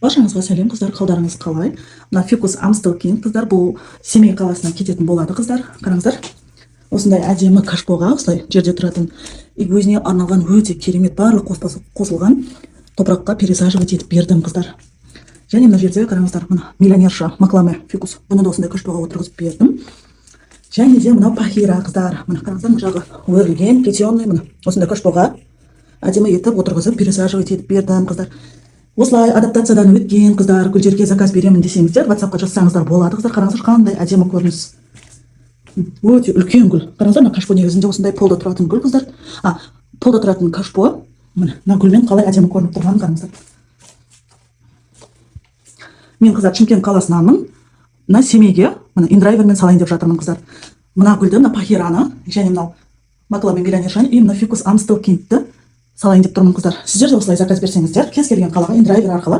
Баршаңызға сәлем, қыздар! Қалдарыңыз қалай? Мына фикус Амстел Кинг, қыздар, бұл Семей қаласына кететін болады. Қыздар, қараңыздар, осындай әдемі кашпоға, осылай жерде тұратын и өзіне арналған өте керемет барлық қоспасы қосылған топыраққа пересаживать етіп бердім, қыздар. Және мына жерде, қараңыздар, мына миллионерша макламе фикус, бұны да осындай кашпоға отырғызып бердім. Және де мынау пахира, қыздар, мына қараңыздар, мына жағы өрілген, плетеный, міне, осындай кашпоға әдемі етіп отырғызып, пересаживать етіп бердім. Қыздар, осылай адаптациядан өткен, қыздар, гүлдерге заказ беремін десеңіздер, Ватсапқа жазсаңыздар болады. Қыздар, қараңыздар, қандай әдемі көрініс, өте үлкен гүл. Қараңыздар, мына кашпо негізінде осындай полда тұратын гүл, қыздар, полда тұратын кашпо. Міне, мына гүлмен қалай әдемі көрініп тұрғанын қараңыздар. Мен, қыздар, Шымкент қаласынанмын. Мына Семейге, міне, индрайвермен салайын деп жатырмын, қыздар, мына гүлді, мына пахираны және мынау макламе миллионершаны и мына фикус Амстел Кингті салайын деп тұрмын. Қыздар, сіздер де осылай заказ берсеңіздер, кез келген қалаға индрайвер арқылы